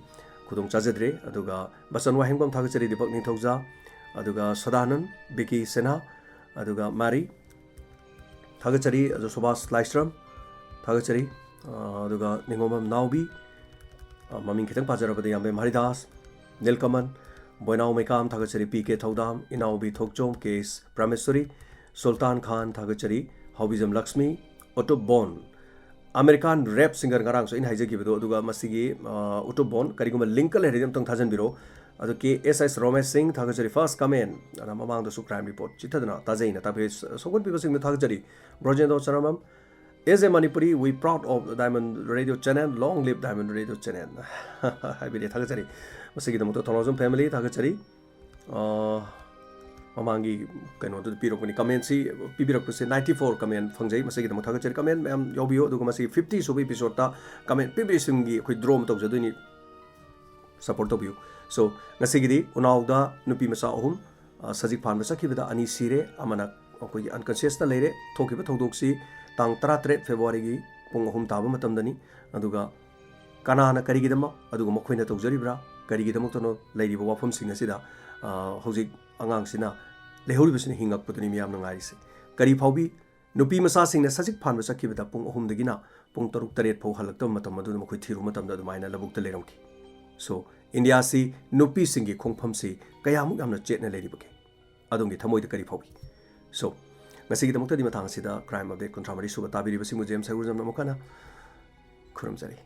ꯈꯨꯗꯣꯡ ꯆꯥꯖꯗ꯭ꯔꯦ꯫ ꯑꯗꯨꯒ ꯕꯆꯟ ꯋꯥꯍꯦꯡꯕꯝ ꯊꯥꯒꯠꯆꯔꯤ, ꯗꯤꯄꯛ ꯅꯤꯡꯊꯧꯖꯥ, ꯑꯗꯨꯒ ꯁꯗꯥꯅꯟ, ꯕꯤꯀꯤ ꯁꯤꯟꯍꯥ, ꯑꯗꯨꯒ ꯃꯥꯔꯤ ꯊꯥꯒꯠꯆꯔꯤ, ꯑꯗꯨ ꯁꯨꯕꯥꯁ ꯂꯥꯏꯁ꯭ꯔꯝ ꯊꯥꯒꯠꯆꯔꯤ, ꯑ, ꯑꯗꯨꯒ ꯅꯤꯉꯣꯝꯕꯝ ꯅꯥꯎꯕꯤ, ꯑ, ꯃꯃꯤꯡ ꯈꯤꯇꯪ ꯄꯥꯖꯔꯕꯗ ꯌꯥꯝꯕꯦꯝ ꯍꯔꯤꯗꯥꯁ, ꯅꯤꯜꯀꯃꯟ, ꯕꯣꯏꯅꯥꯎ ꯃꯩꯀꯥꯝ ꯊꯥꯒꯠꯆꯔꯤ, ꯄꯤ ꯀꯦ ꯊꯧꯗꯥꯝ, ꯏꯅꯥꯎꯕꯤ ꯊꯣꯛꯆꯣꯝ, ꯀꯦ ꯑꯦꯁ ꯄ꯭ꯔꯃꯦꯁ꯭ꯋꯔꯤ, ꯁꯨꯜꯇꯥꯟ ꯈꯥꯟ ꯊꯥꯒꯠꯆꯔꯤ, ꯍꯥꯎꯕꯤꯖꯝ ꯂꯛꯁꯃꯤ, ꯑꯣꯇꯨꯞ ꯕꯣꯟ, ꯑꯃꯦꯔꯤꯀꯥꯟ ꯔꯦꯞ ꯁꯤꯡꯒꯔ ꯉꯔꯥꯡꯁꯨ ꯑꯩꯅ ꯍꯥꯏꯖꯈꯤꯕꯗꯣ, ꯑꯗꯨꯒ ꯃꯁꯤꯒꯤ, ꯑ, ꯑꯣꯇꯨꯞ ꯕꯣꯟ ꯀꯔꯤꯒꯨꯝꯕ ꯂꯤꯡꯛꯀ ꯂꯩꯔꯗꯤ ꯑꯝꯇꯪ ꯊꯥꯖꯟꯕꯤꯔꯣ꯫ ꯑꯗꯨ ꯀꯦ ꯑꯦꯁ ꯑꯦꯁ ꯔꯣꯃꯦꯁ ꯁꯤꯡ, ꯊꯥꯒꯠꯆꯔꯤ, first comment꯫ ꯑꯗ ꯃꯃꯥꯡꯗꯁꯨ crime report ꯆꯤꯊꯗꯅ ꯇꯥꯖꯩꯅ ꯇꯥꯕꯤꯔꯤ, ꯁꯣꯛꯍꯟꯕꯤꯕꯁꯤꯡꯗꯨ ꯊꯥꯒꯠꯆꯔꯤ꯫ ꯕ꯭ꯔꯣꯖꯦꯟꯗ꯭ꯔꯣ ꯆꯔꯃꯝ, as a Manipuri, we proud of Diamond Radio Channel, long live Diamond Radio Channel꯫ ꯍꯥꯏꯕꯤꯔꯦ, ꯊꯥꯒꯠꯆꯔꯤ꯫ ꯃꯁꯤꯒꯤꯗꯃꯛꯇ ꯊꯧꯅꯥꯎꯖꯝ family ꯊꯥꯒꯠꯆꯔꯤ꯫ ꯑ, ꯃꯃꯥꯡꯒꯤ ꯀꯩꯅꯣꯗꯨꯗ ꯄꯤꯔꯛꯄꯅꯤ, comment ꯁꯤ ꯄꯤꯕꯤꯔꯛꯄꯁꯦ ninety four comment ꯐꯪꯖꯩ꯫ ꯃꯁꯤꯒꯤꯗꯃꯛ ꯊꯥꯒꯠꯆꯔꯤ꯫ Comment ꯃꯌꯥꯝ ꯌꯥꯎꯕꯤꯌꯨ, ꯑꯗꯨꯒ ꯃꯁꯤꯒꯤ fifty ꯁꯨꯕ episode ꯇ comment ꯄꯤꯕꯤꯁꯤꯡꯒꯤ ꯑꯩꯈꯣꯏ draw ꯑꯃ ꯇꯧꯖꯗꯣꯏꯅꯤ꯫ Support ꯇꯧꯕꯤꯌꯨ꯫ So, ꯉꯁꯤꯒꯤꯗꯤ ꯎꯅꯥꯎꯗ ꯅꯨꯄꯤ ꯃꯆꯥ ꯑꯍꯨꯝ, ꯑ, ꯁꯖꯤꯛ ꯐꯥꯟꯕ ꯆꯠꯈꯤꯕꯗ ꯑꯅꯤ ꯁꯤꯔꯦ, ꯑꯃꯅ ꯑꯩꯈꯣꯏꯒꯤ unconscious ꯇ ꯂꯩꯔꯦ꯫ ꯊꯣꯛꯈꯤꯕ ꯊꯧꯗꯣꯛꯁꯤ ꯇꯥꯡ ꯇꯔꯥꯇꯔꯦꯠ February ꯒꯤ ꯄꯨꯡ ꯑꯍꯨꯝ ꯇꯥꯕ ꯃꯇꯝꯗꯅꯤ꯫ ꯑꯗꯨꯒ ꯀꯅꯥꯅ, ꯀꯔꯤꯒꯤꯗꯃꯛ, ꯑꯗꯨꯒ ꯃꯈꯣꯏꯅ ꯇꯧꯖꯔꯤꯕ꯭ꯔꯥ, ꯀꯔꯤꯒꯤꯗꯃꯛꯇꯅꯣ, ꯂꯩꯔꯤꯕ ꯋꯥꯐꯝꯁꯤꯡ ꯑꯁꯤꯗ, ꯑ, ꯍꯧꯖꯤꯛ ꯑꯉꯥꯡꯁꯤꯅ, ꯂꯩꯍꯧꯔꯤꯕꯁꯤꯅ ꯍꯤꯡꯉꯛꯄꯗꯨꯅꯤ ꯃꯤꯌꯥꯝꯅ ꯉꯥꯏꯔꯤꯁꯦ꯫ ꯀꯔꯤ ꯐꯥꯎꯕꯤ? ꯅꯨꯄꯤ ꯃꯆꯥꯁꯤꯡꯅ ꯁꯖꯤꯛ ꯐꯥꯟꯕ ꯆꯠꯈꯤꯕꯗ ꯄꯨꯡ ꯑꯍꯨꯝꯗꯒꯤꯅ ꯄꯨꯡ ꯇꯔꯨꯛ ꯇꯔꯦꯠ ꯐꯥꯎ ꯍꯜꯂꯛꯇꯕ ꯃꯇꯝ ꯑꯗꯨꯗ ꯃꯈꯣꯏ ꯊꯤꯔꯨꯕ ꯃꯇꯝꯗ ꯑꯗꯨꯃꯥꯏꯅ ꯂꯧꯕꯨꯛꯇ ꯂꯩꯔꯝꯈꯤ꯫ So, ꯏꯟꯗꯤꯌꯥꯁꯤ ꯅꯨꯄꯤꯁꯤꯡꯒꯤ ꯈꯣꯡꯐꯝꯁꯤ ꯀꯌꯥꯃꯨꯛ ꯌꯥꯝꯅ ꯆꯦꯠꯅ ꯂꯩꯔꯤꯕꯒꯦ? ꯑꯗꯣꯝꯒꯤ ꯊꯃꯣꯏꯗ ꯀꯔꯤ ꯐꯥꯎꯏ? So, ꯉꯁꯤꯒꯤꯗꯃꯛꯇꯗꯤ ꯃꯇꯥꯡ ꯑꯁꯤꯗ crime update ꯀꯨꯟꯊ꯭ꯔꯥ ꯃꯔꯤ ꯁꯨꯕ ꯇꯥꯕꯤꯔꯤꯕꯁꯤꯡꯕꯨ ꯖꯦꯝꯁ ꯍꯩꯒ꯭ꯔꯨꯖꯝꯅ ꯑꯃꯨꯛ ꯍꯟꯅ ꯈꯨꯔꯨꯝꯖꯔꯤ꯫